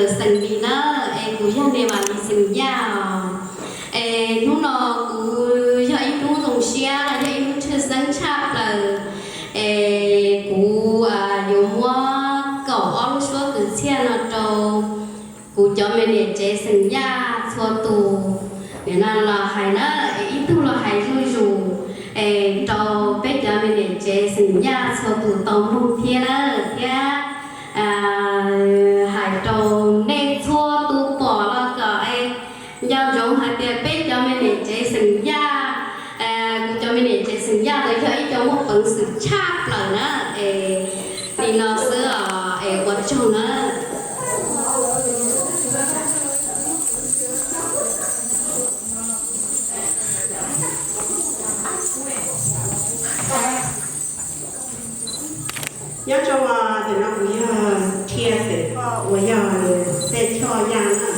Xeem Lis na, es kuv yog niam Vam Lis xeem Yaj os. Es hnub no kuv yog ib hnub zoo siab los yog ib hnub tshwj xeeb tshaj plaws, es kuv yuav muab kaum ob lub suab kwv txhiaj no rau kuv cov me niam tsev xeem Yaj txhua tus. Nim no los hais na, es ib tug los hais zuj zus, es rau peb cov me niam tsev xeem Yaj txhua tus tau mloog thiab na, thiab hais rau nej txhua tus pom los kom nco ntsoov hais tias peb cov me niam tsev xeem Yaj, kuv cov me niam tsev xeem Yaj ntawd yog ib co muaj peev xwm tshaj plaws na, es li no xwb os, es ua tsaug na. Nyob zoo, nim no kuv yog Thia Xeem Poj uas yog Xeem Choj Yaj na.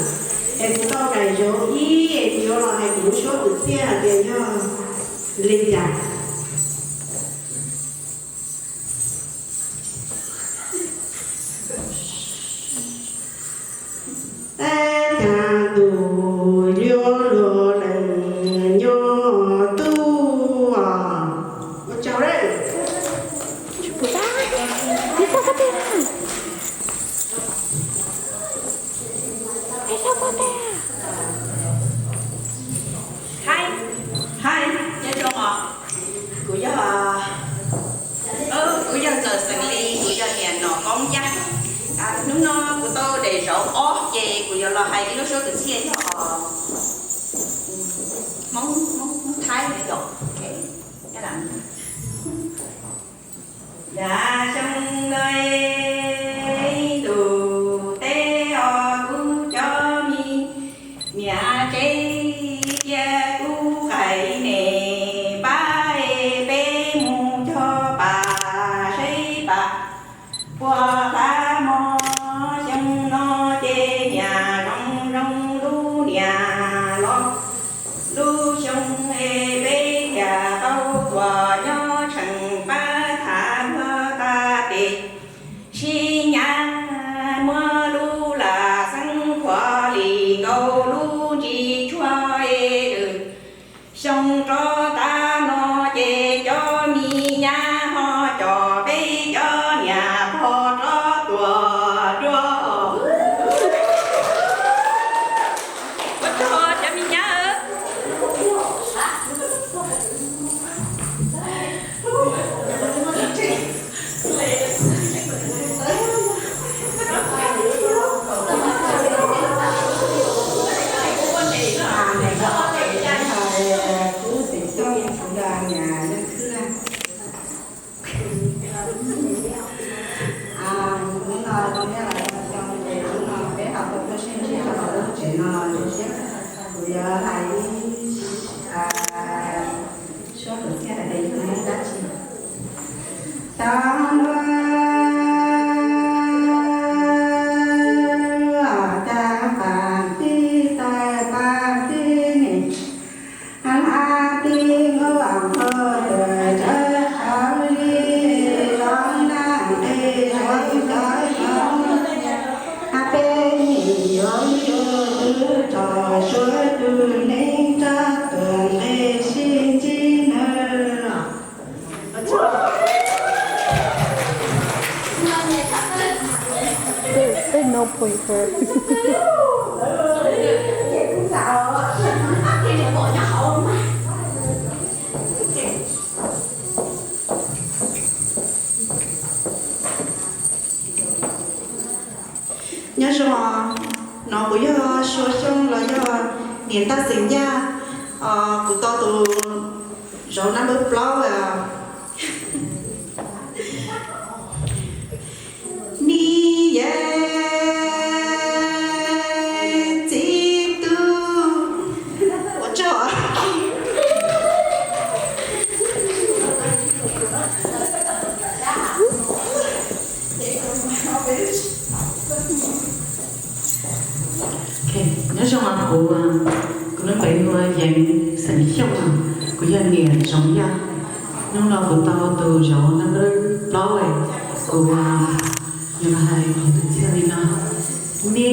Es kuv tau daim zauv ib es kuv yuav los hais kuv lub suab kwv txhiaj hais tias yog li cas. Tab cas ntuj lub lub leej nyob tuaj. Ua tsaug lawm. Hais, hais, nyob zoo os. Kuv yog, kuv yog Ntxawm Xeem Lis, kuv yog niam Nom Koob Yaj. Hnub no kuv tau daim zauv ob ces kuv yuav los hais ib lub suab kwv txhiaj yog Hmoob, Hmoob Thaib na yom. Yav xyoo ntawd ntuj teb os, kuv cov me niam tsev cia kuv qais nes pab es peb mus cog pas saib pas puag hlab mos. Xyoo no ces niam zoo zoo lub niam los lub xyoo es peb thiaj tau tuaj nyob tseem pab tham luag tag tes. Sib nyab muab lub lam xeeb khuav li nkaus lub ntsis tshuaj es lwm xyoo rov tag no ces cov me nyab ho coj peb cov niam pog rov tuaj dua. Ua tsaug cov me nyab. Hnub no nej los xyoo ces hnub no peb ho tau tuaj sib ntsib rau hauv lub tsev no los zoo siab. Kuv yuav hais ib suab kwv txhiaj hais tias yog Hmoob dab tsi. Xyov luag cas pas tib taw pas tib nis, hla tib nkuaj qhov tawm tsawv tsawv li, los naj nqi zoo cov zoo, hab peb nim yuav yug twv tsom suav tus neeg rab tuam nqe sib ntsib nawb. There's no point for it. Nyob zoo, no kuv yog Sua Xyooj los yog niam ntawj xeem Yaj. Kuv tau tus zauv nab npawb plaub. Ni yej txiv tub, ua tsaug. Nyob zoo, kuv, kuv lub npe hu ua Yeev xeem Xyooj, kuv yog niam Zoov Yaj. Hnub no kuv tau tus zauv nab npawb plaub, kuv yuav los hais qhov kwv txhiaj li no. Ni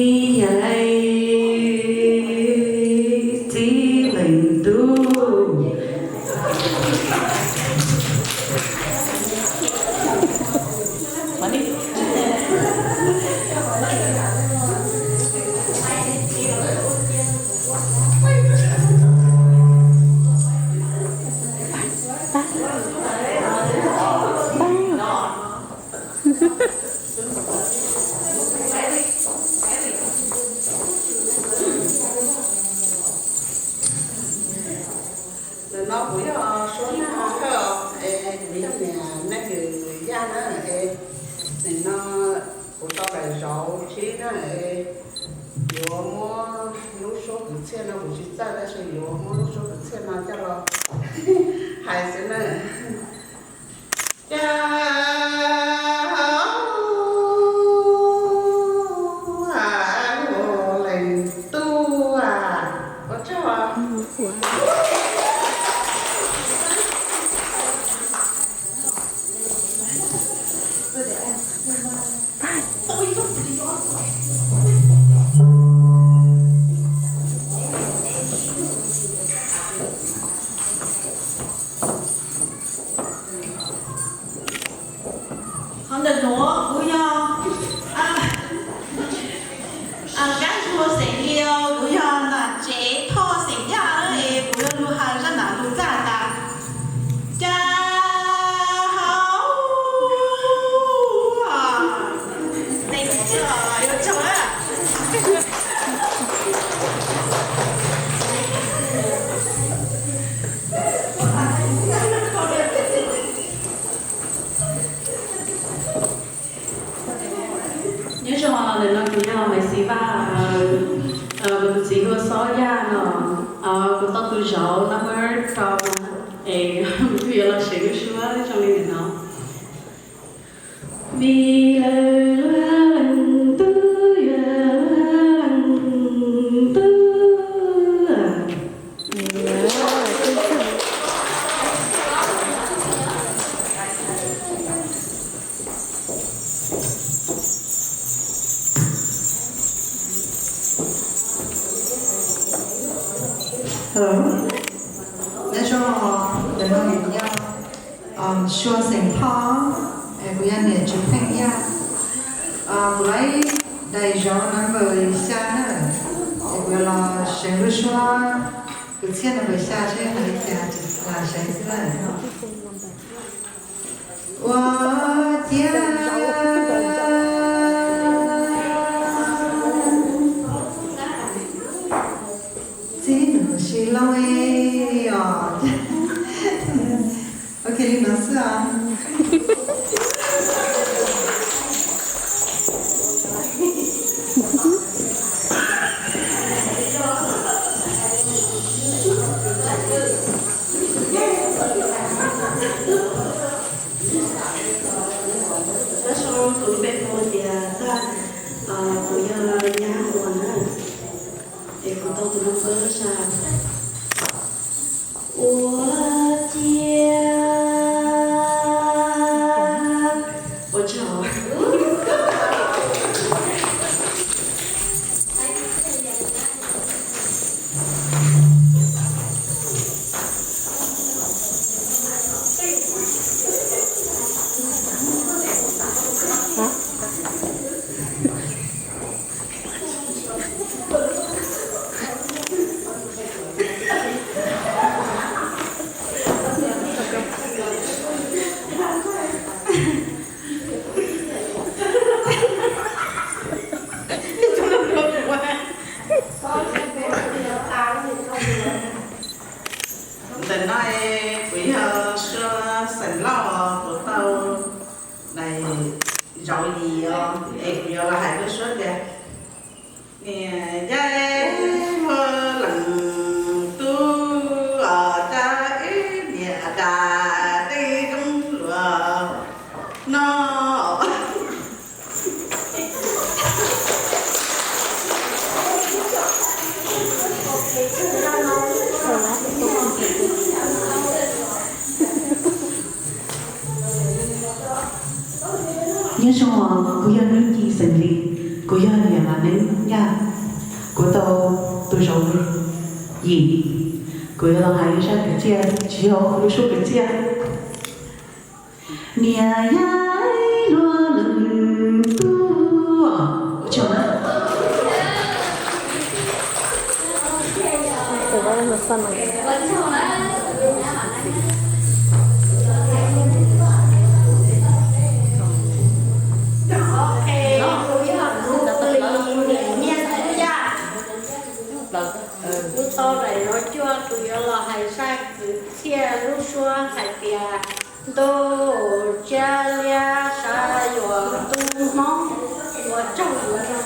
Txhiaj no kuv tsis txawj tab sis yuav muab lub suab kwv txhiaj no coj los hais xwb na. Ca hauv leej tub, ua tsaug. Qhov ntawm nuav kuv yog Kab Ntsuag xeem Lios, kuv yog nam tsev Thoj xeem Yaj, es kuv yuav lug has zaj nam lug txag tas. Ca hauv, yuav tsaug na. Nyob zoo, ntawm no kuv yog Maiv Xis Vaj, kuv tus txiv hu ua Xob Yaj no, kuv tau tus zauv number rau na, es kuv yuav los seev lub suab zoo li ntawm no. Vim lawv luag leej tub, yog luag leej tub. Hello, nyob zoo, ntawm no kuv yog Sua xeem Thoj, es kuv yog niam Tswv Pheej Yaj. Kuv lub daim zauv number xya na, es kuv yuav los seev lub suab kwv txhiaj number xya seb hais li cas, lam seev xwb na. Ua ciav txij nus sis loj os. Ok, li no xwb os. Tab sis kuv lub npe hu tias Tag, kuv yog Nyab Huas na, es kuv tau tus number xya. Ua ciav, ua tsaug. Ntawm no es kuv yog Sua xeem Lauj, kuv tau daim zauv yim os, es kuv yuav los hais lub suab tias, niam yaj luag leej tub os, cas wb niam das dej zoo luag no. Nyob zoo, kuv yog Nub Ci xeem Lis, kuv yog niam Vam Neeb Yaj, kuv tau tus zauv yim, kuv yuav los hais zaj kwv txhiaj, tsis yog lub suab kwv txhiaj. Niam yaj luag leej tub. Kuv tau daim zauv cuaj, kuv yuav los hais zaj kwv txhiaj lub suab hais tias ntuj tsiab liab sav yuam tub Hmoob. Ua tsaug ntau.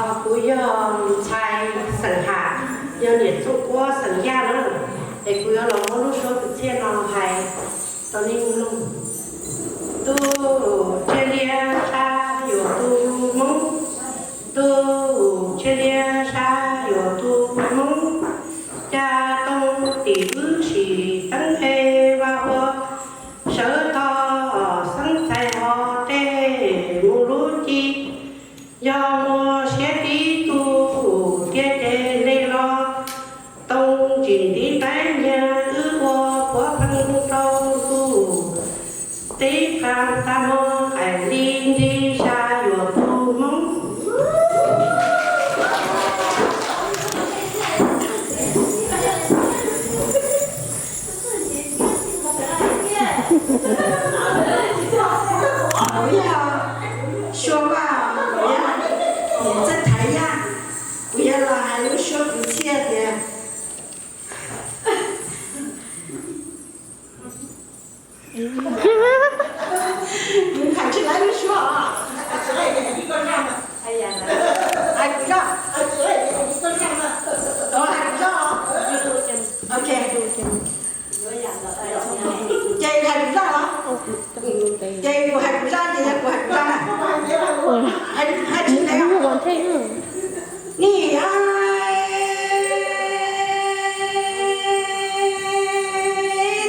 Kuv yog ntxhais xeem Ham, yog niam Txooj Kuab xeem Yaj na, es kuv yuav los muab lub suab kwv txhiaj no hais rau nej mloog. Tus tshiab liab sab yuav tus Hmoob, tus tshiab liab sab yuav tus Hmoob, cas tau tim wb sim teeb nqe vaj ua, sawv tau xeeb txais ho tej mus lub ci. Yog muaj siab tib tug thiab ces hle los, tau tsis ntiv taib nyias wb ua puav pheej rau tus tib qas tag hmo qaim li nti sa yuav tus Hmoob. Kuv yog Sua Vaj, kuv yog niam Txawj Thaiv Yaj, kuv yuav los hais lub suab kwv txhiaj tias, kuv hais tsis laib lub suab os. Hais kuv zaj, hais kuv zaj os. Ok. Ces hais kuv zaj los? Ces kuv hais kuv zaj, ces yog kuv hais kuv zaj. Hais, hais tsis ntev os. Nim no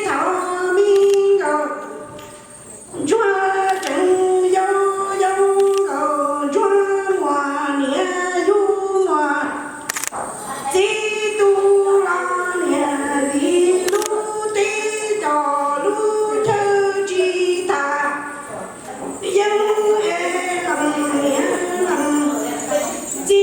thaum me nkaus ntsuag tseem yau, yau nkaus ntsuag muaj niam yau muaj txiv, tu los niam vim lub teb cov lub chaw tsis tas, yeej es los niam los txiv.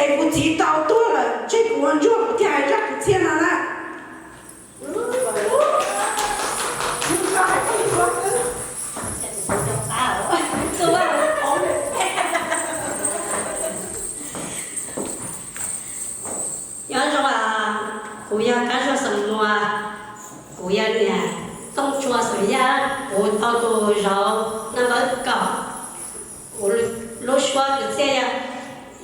Kuv txiv tau tuag lawm, tseg kuv ua ntsuag kuv thiaj hais zaj kwv txhiaj no na. Nyob zoo, kuv yog Kab Zuag Xeem Muas, kuv yog niam Tooj Tsua Xeem Yaj, kuv tau tus zauv Naj Npawb Kaum. Kuv lub suab kwv txhiaj yog,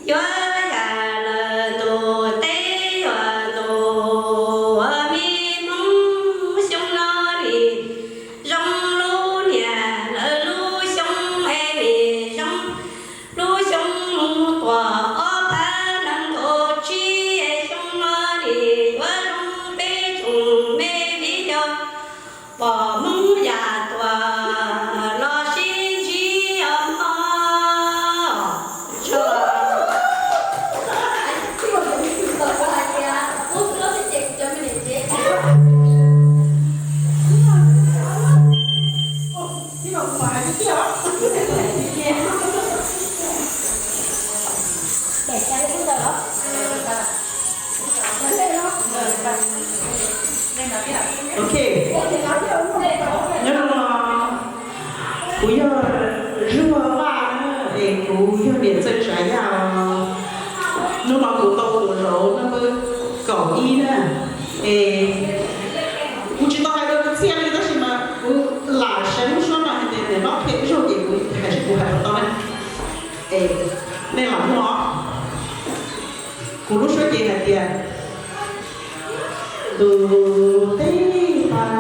yuav yam lawm ntuj teb yuav ntuj, ua me Hmoob xyoo no nim zoo lub niam lawv lub xyoo es nim zoo lub xyoo mus tuaj ob phav nees nkaum tsib, xyoo no nim yuav zoo peb tsoom me viv ncaus pom Hmoob yam tuaj los sib ntsib os mog. Ok, nyob zoo, kuv yog Zuag Vaj na, es kuv yog niam Txawj Tsav Yaj os. Hnub no kuv tau tus zauv Naj Npawb Kaum Ib na, es kuv tsis tau hais dua kwv txhiaj li tab sis mas kuv lam saib lub suab no hais tias niam hlob qhia ib zaug ces kuv hais seb kuv hais puas tau na. Es nej lam mloog os. Kuv lub suab ces hais tias, ntuj teb pas